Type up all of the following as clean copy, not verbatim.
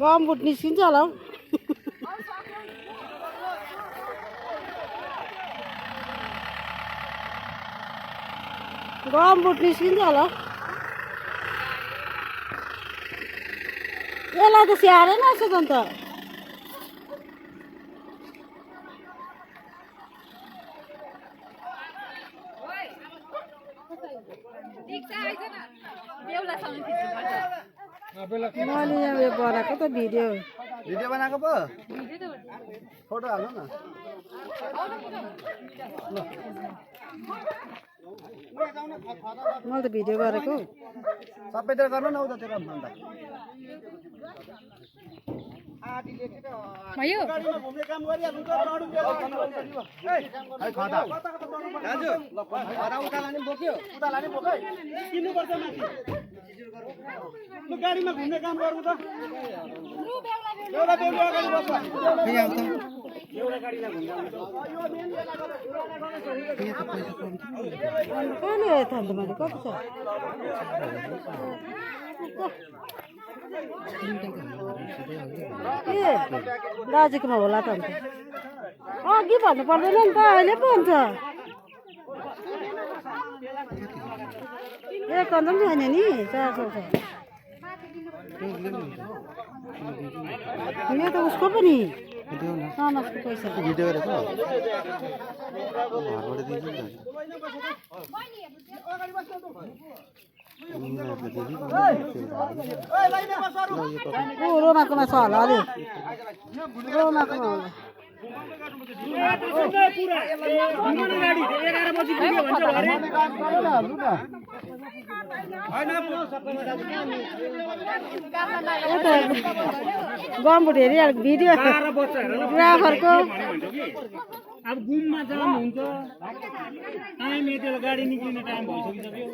gumboot निस्किन्छ होला हौ गमबुट निस्किन्छ होला यसलाई त स्याहारै नर्छ त अन्त मैले यहाँ बनाएको त भिडियो बनाएको पो फोटो हाल्नु न मैले त भिडियो गरेको सबैतिर गर्नु न उतातिर भन्दा भयो घुम्ने काम गरिहाल्नु उता लाने बोक्यो उता लाने बोक्यो किन्नुपर्छ माथि गाडीमा घुम्ने काम गर्नु त एउटा बेहुला अगाडि बस्छ एउटा गाडीमा कहिले थाल्छ मैले कति छ ए दाजुकोमा होला त अन्त अघि भन्नु पर्दैन नि त अहिले पो हुन्छ एक अन्त पनि छैन नि 400 छ यो त उसको पनि समाजको पैसा भिडियो गरेको रोमाकोमा छ होला अरे रोमाकोमा होला गमबुट हेरिहाल्नु भिडियो ग्राफरको अब घुममा जाम हुन्छ टाइम यतिले गाडी निक्लिने टाइम भइसकिसक्यो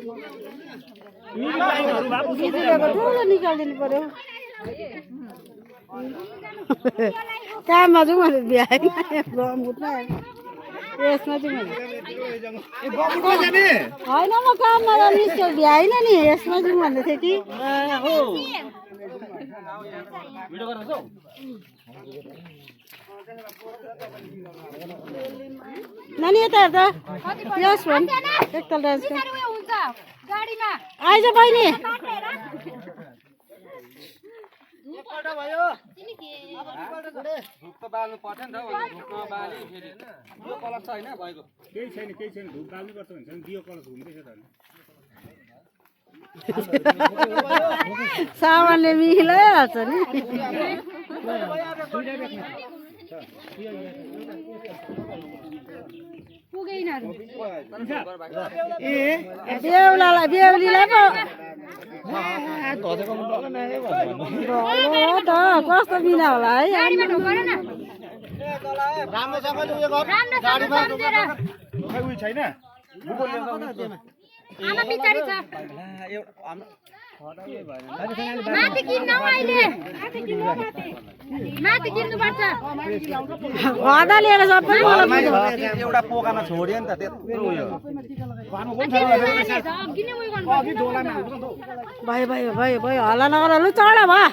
बिजुलीको ठुलो निकालिदिनु पर्यो काममा जाउँ भनेर भ्याएन गमबुटमा यसमा चाहिँ होइन म काममा निस्क्यो भ्याइन नि यसमा जाउँ भन्दै थिएँ कि नानी यता हेर्दा यस भन् एकताल डान्सको आइज बहिनी केही छैन धुप बाल्नुपर्छ भन्छ नि दियो कलस घुम्दैछ त सामानले मिलाइहाल्छ नि बेहुलालाई बेहुलीलाई पो त कस्तो बिना होला है राम्रोसँगले उयो गर्नु गाडीमा उयो छैन आमा पिछाडी छ माथि किन्नु अहिले माथि किन्नुपर्छ घरदा लिएर सबै एउटा पोकामा छोड्यो नि त त्यत्रो उयो भयो भयो भयो भयो हल्ला नगर लु चढ भयो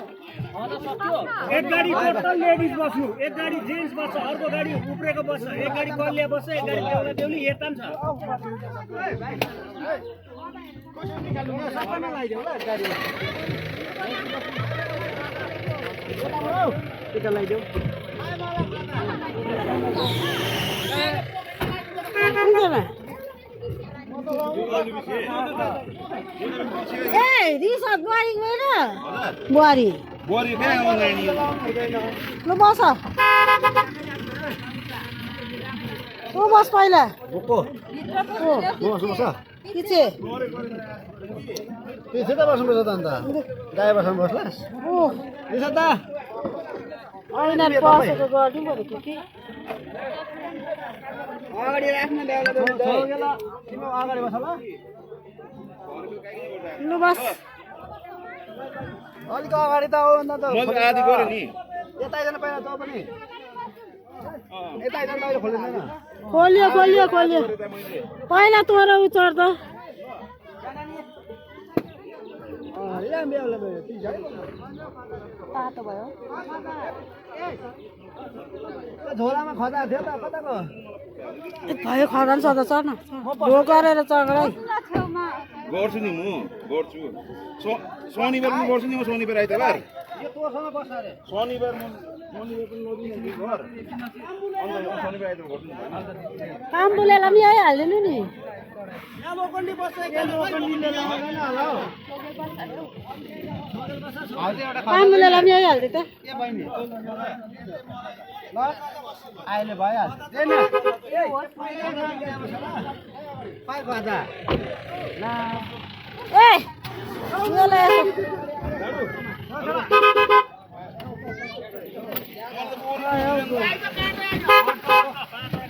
एक गाडी टोटल लेडिज बस्नु एक गाडी जेन्ट्स बस्छ अर्को गाडी उब्रेको बस्छ एक गाडी कलिया बस्छ एक गाडी बेहुला बेहुली यता पनि ए रिसर्ट बुहारी गएर बुहारी लु बस तँ बस पहिला पछि त बस्नुपर्छ त अन्त ड्राइभरसँग बस्लास् त होइन बसेको गर्नु भनेको कि अगाडि राख्नु अगाडि बस ल लु बस अलिक अगाडि त आउ अन्त आदि गरे नि यता आइजानु पहिला तँ पनि यता आइजानु अहिले खोलिँदैन खोलियो खोलियो खोलियो पहिला तोर उचर्द तातो भयो झोलामा खदा थियो त कताको भयो खदान सदा चढ्न ढो गरेर चढ है गर्छु नि म गर्छु शनिबार पनि गर्छु नि म शनिबार आइतबार यो तोसँग बस्छ अरे शनिबार पनि लगिदिनु नि घर अन्त शनिबार आइतबार गर्छु नि काम्बुलेलाई पनि आइहाल्दैन नि यहाँ लोकन्डी बस्छ लोकन्डीले लगाउँदैन होला हौ काम्बुलेलाई पनि आइहाल्थ्यो त के बहिनी ल अहिले भइहाल्छ पाइ खदा ए यसलाई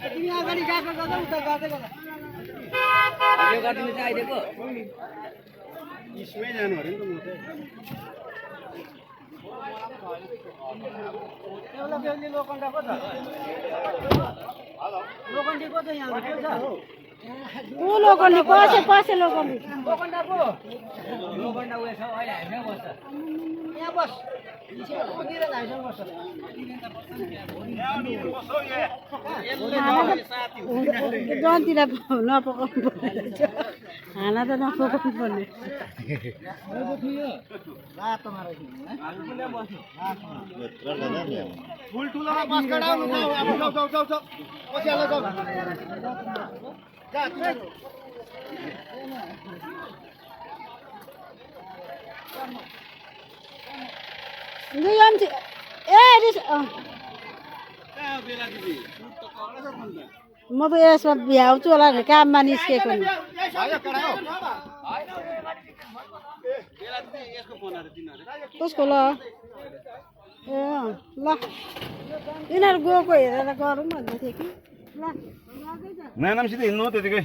तिमी अगाडि गएको गर्दा उता गर्दै गर्दा यो गरिदिनु चाहिँ आइदिएको इसमै जानु अरे नि त म चाहिँ एउटा बेहुली लोखण्डा को छ लोखण्डी को छ यहाँ को छ ऊ लोकन्डी पसे पसे लोकन्डी लोखण्डा को लोखण्डा उयो छ अहिले हामीसँग बस्छ यहाँ बस तिर हामीसँग बस्छ जन्तिर नपकाउनु पर्ने खाना त नपकाउनु पर्ने फुल ठुलोमा बस गडाउनु अब जाऊ जाऊ जाऊ पछिल्लो जाऊ जा म त यसमा भ्याउँछु होला नि काममा निस्केको नि कसको ल ए ल यिनीहरू गएको हेरेर गरौँ भन्दै थियो कि ल नानामसित हिँड्नु त्यतिकै